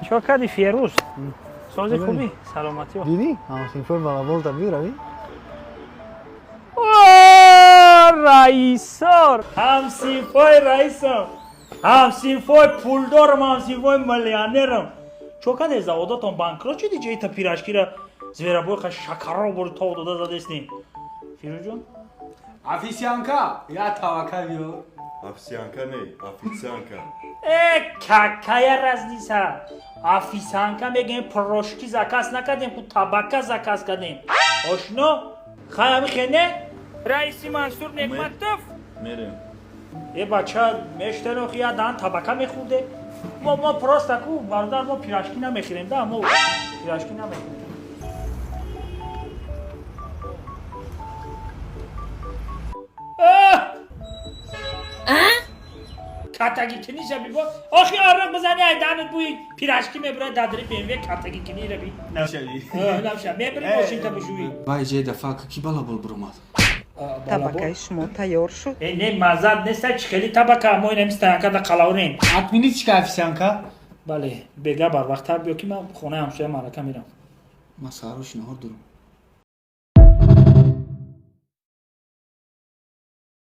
Чо кардӣ, Ферӯз? Сози, хубӣ, саломатӣ? Дидӣ, ҳамсинфои балаболта биравӣ. Раисор, ҳамсинфои раисам, ҳамсинфои пулдорам, ҳамсинфои миллионерам. Чо каде, заводатон банкрот шуди? Ҷаита пирожкира зверобой ха шакаро бур тов дода задестем, Фирӯзҷон. Официантка, я табака биёр. Официантка не, официантка. Э, какая разница? Официантка мегӯем. Пирожки заказ накардем ку, табака заказ кардем. Ошно, хай, ами хене раиси Мансур Неъматов. Мерем. Э, бача, мештано, я дан табака мехӯрде. Мо просто ку, бародар, мо пирожки намехӯрем да, мо пирожки намехӯрем. Катагикиниша бибо. Охи, аррақ бизани, ай данат бӯи пирожки мебурад. Дадри БМВ катагикинира би. Нашави. Намша мебури, мошинта бишӯӣ. Вай, ҷе дафа ки балабол буромад. Табакаи шумо тайёр шуд. Э, не, маззат неста. Чӣ хели табака? Мо инами стоянкада қалаврем. Отменить ка, официантка. Бале, бега барвақттар биё, ки ман хонаи ҳамсоя маърака мерам. Ман саҳаро шиноҳор дорам.